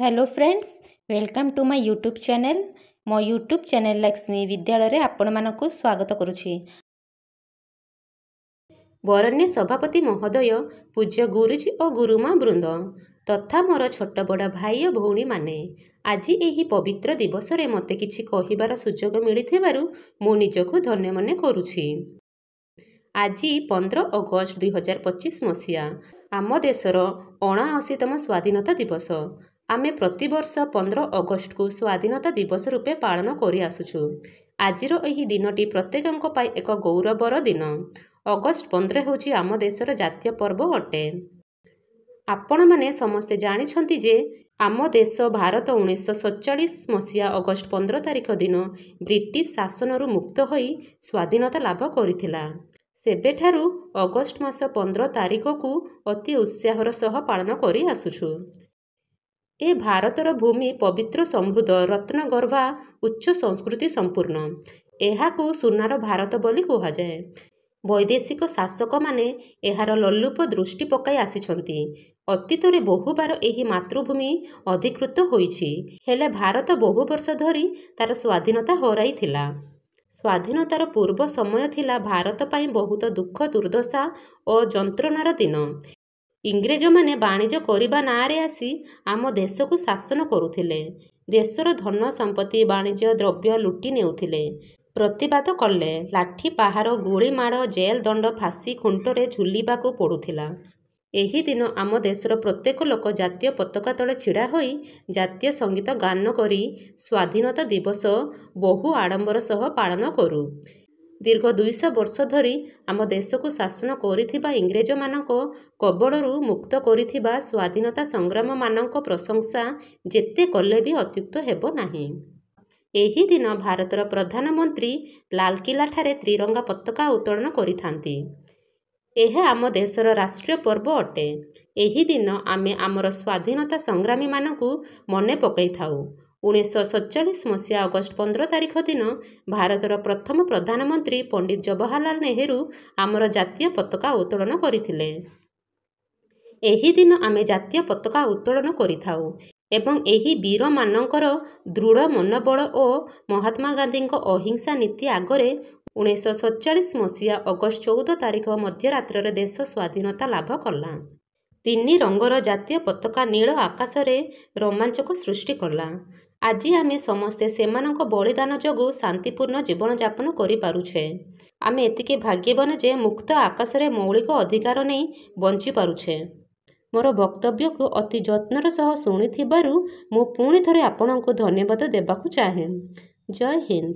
Hello friends, welcome to my YouTube channel. ମୋ YouTube channel Lakshmi ବିଦ୍ୟାଳୟରେ ଆପଣମାନଙ୍କୁ ସ୍ୱାଗତ କରୁଛି। ବରେଣ୍ୟ ସଭାପତି ମହୋଦୟ, ପୂଜ୍ୟ ଗୁରୁଜୀ ଓ ଗୁରୁମା ବୃନ୍ଦ ତଥା ମୋର ଛୋଟ ବଡ଼ ଭାଇ ଓ ଭଉଣୀମାନେ, ଆଜି ଏହି ପବିତ୍ର ଦିବସରେ ମୋତେ କିଛି କହିବାର ସୁଯୋଗ ମିଳିଥିବାରୁ ମୁଁ ନିଜକୁ ଧନ୍ୟ ମନେ କରୁଛି। ଆଜି 15 ଅଗଷ୍ଟ 2025 ମସିହା, ଆମ ଦେଶର 79ତମ ସ୍ୱାଧୀନତା ଦିବସ। ଆମେ ପ୍ରତିବର୍ଷ 15 ଅଗଷ୍ଟକୁ ସ୍ୱାଧୀନତା ଦିବସ ରୂପେ ପାଳନ କରିଆସୁଛୁ। ଆଜିର ଏହି ଦିନଟି ପ୍ରତ୍ୟେକଙ୍କ ପାଇଁ ଏକ ଗୌରବର ଦିନ। ଅଗଷ୍ଟ 15 ହେଉଛି ଆମ ଦେଶର ଜାତୀୟ ପର୍ବ ଅଟେ। ଆପଣମାନେ ସମସ୍ତେ ଜାଣିଛନ୍ତି ଯେ ଆମ ଦେଶ ଭାରତ 1947 ମସିହା ଅଗଷ୍ଟ 15 ତାରିଖ ଦିନ ବ୍ରିଟିଶ ଶାସନରୁ ମୁକ୍ତ ହୋଇ ସ୍ୱାଧୀନତା ଲାଭ କରିଥିଲା। ସେବେଠାରୁ ଅଗଷ୍ଟ ମାସ 15 ତାରିଖକୁ ଅତି ଉତ୍ସାହର ସହ ପାଳନ କରି ଆସୁଛୁ। ଏ ଭାରତର ଭୂମି ପବିତ୍ର, ସମୃଦ୍ଧ, ରତ୍ନଗର୍ଭା, ଉଚ୍ଚ ସଂସ୍କୃତି ସମ୍ପୂର୍ଣ୍ଣ। ଏହାକୁ ସୁନାର ଭାରତ ବୋଲି କୁହାଯାଏ। ବୈଦେଶିକ ଶାସକମାନେ ଏହାର ଲୋଲୁପ ଦୃଷ୍ଟି ପକାଇ ଆସିଛନ୍ତି। ଅତୀତରେ ବହୁବାର ଏହି ମାତୃଭୂମି ଅଧିକୃତ ହୋଇଛି। ହେଲେ ଭାରତ ବହୁ ବର୍ଷ ଧରି ତା'ର ସ୍ୱାଧୀନତା ହରାଇଥିଲା। ସ୍ୱାଧୀନତାର ପୂର୍ବ ସମୟ ଥିଲା ଭାରତ ପାଇଁ ବହୁତ ଦୁଃଖ, ଦୁର୍ଦ୍ଦଶା ଓ ଯନ୍ତ୍ରଣାର ଦିନ। ଇଂରେଜମାନେ ବାଣିଜ୍ୟ କରିବା ନାଁରେ ଆସି ଆମ ଦେଶକୁ ଶାସନ କରୁଥିଲେ। ଦେଶର ଧନ ସମ୍ପତ୍ତି, ବାଣିଜ୍ୟ ଦ୍ରବ୍ୟ ଲୁଟି ନେଉଥିଲେ। ପ୍ରତିବାଦ କଲେ ଲାଠି ପାହାର, ଗୁଳିମାଡ଼, ଜେଲ ଦଣ୍ଡ, ଫାଶୀ ଖୁଣ୍ଟରେ ଝୁଲିବାକୁ ପଡ଼ୁଥିଲା। ଏହି ଦିନ ଆମ ଦେଶର ପ୍ରତ୍ୟେକ ଲୋକ ଜାତୀୟ ପତାକା ତଳେ ଛିଡ଼ା ହୋଇ ଜାତୀୟ ସଙ୍ଗୀତ ଗାନ କରି ସ୍ୱାଧୀନତା ଦିବସ ବହୁ ଆଡ଼ମ୍ବର ସହ ପାଳନ କରୁ। ଦୀର୍ଘ 200 ବର୍ଷ ଧରି ଆମ ଦେଶକୁ ଶାସନ କରିଥିବା ଇଂରେଜମାନଙ୍କ କବଳରୁ ମୁକ୍ତ କରିଥିବା ସ୍ୱାଧୀନତା ସଂଗ୍ରାମୀମାନଙ୍କ ପ୍ରଶଂସା ଯେତେ କଲେ ବି ଅତ୍ୟୁକ୍ତ ହେବ ନାହିଁ। ଏହି ଦିନ ଭାରତର ପ୍ରଧାନମନ୍ତ୍ରୀ ଲାଲକିଲ୍ଲାଠାରେ ତ୍ରିରଙ୍ଗା ପତାକା ଉତ୍ତୋଳନ କରିଥାନ୍ତି। ଏହା ଆମ ଦେଶର ରାଷ୍ଟ୍ରୀୟ ପର୍ବ ଅଟେ। ଏହି ଦିନ ଆମେ ଆମର ସ୍ୱାଧୀନତା ସଂଗ୍ରାମୀମାନଙ୍କୁ ମନେ ପକାଇଥାଉ। 1947 ମସିହା ଅଗଷ୍ଟ 15 ତାରିଖ ଦିନ ଭାରତର ପ୍ରଥମ ପ୍ରଧାନମନ୍ତ୍ରୀ ପଣ୍ଡିତ ଜବାହରଲାଲ ନେହେରୁ ଆମର ଜାତୀୟ ପତାକା ଉତ୍ତୋଳନ କରିଥିଲେ। ଏହି ଦିନ ଆମେ ଜାତୀୟ ପତାକା ଉତ୍ତୋଳନ କରିଥାଉ ଏବଂ ଏହି ବୀରମାନଙ୍କର ଦୃଢ଼ ମନୋବଳ ଓ ମହାତ୍ମା ଗାନ୍ଧୀଙ୍କ ଅହିଂସା ନୀତି ଆଗରେ 1947 ମସିହା ଅଗଷ୍ଟ 14 ତାରିଖ ମଧ୍ୟରାତ୍ରରେ ଦେଶ ସ୍ୱାଧୀନତା ଲାଭ କଲା। ତିନି ରଙ୍ଗର ଜାତୀୟ ପତାକା ନୀଳ ଆକାଶରେ ରୋମାଞ୍ଚକ ସୃଷ୍ଟି କଲା। ଆଜି ଆମେ ସମସ୍ତେ ସେମାନଙ୍କ ବଳିଦାନ ଯୋଗୁଁ ଶାନ୍ତିପୂର୍ଣ୍ଣ ଜୀବନଯାପନ କରିପାରୁଛେ। ଆମେ ଏତିକି ଭାଗ୍ୟବାନ ଯେ ମୁକ୍ତ ଆକାଶରେ ମୌଳିକ ଅଧିକାର ନେଇ ବଞ୍ଚିପାରୁଛେ। ମୋର ବକ୍ତବ୍ୟକୁ ଅତି ଯତ୍ନର ସହ ଶୁଣିଥିବାରୁ ମୁଁ ପୁଣି ଥରେ ଆପଣଙ୍କୁ ଧନ୍ୟବାଦ ଦେବାକୁ ଚାହେଁ। ଜୟ ହିନ୍ଦ।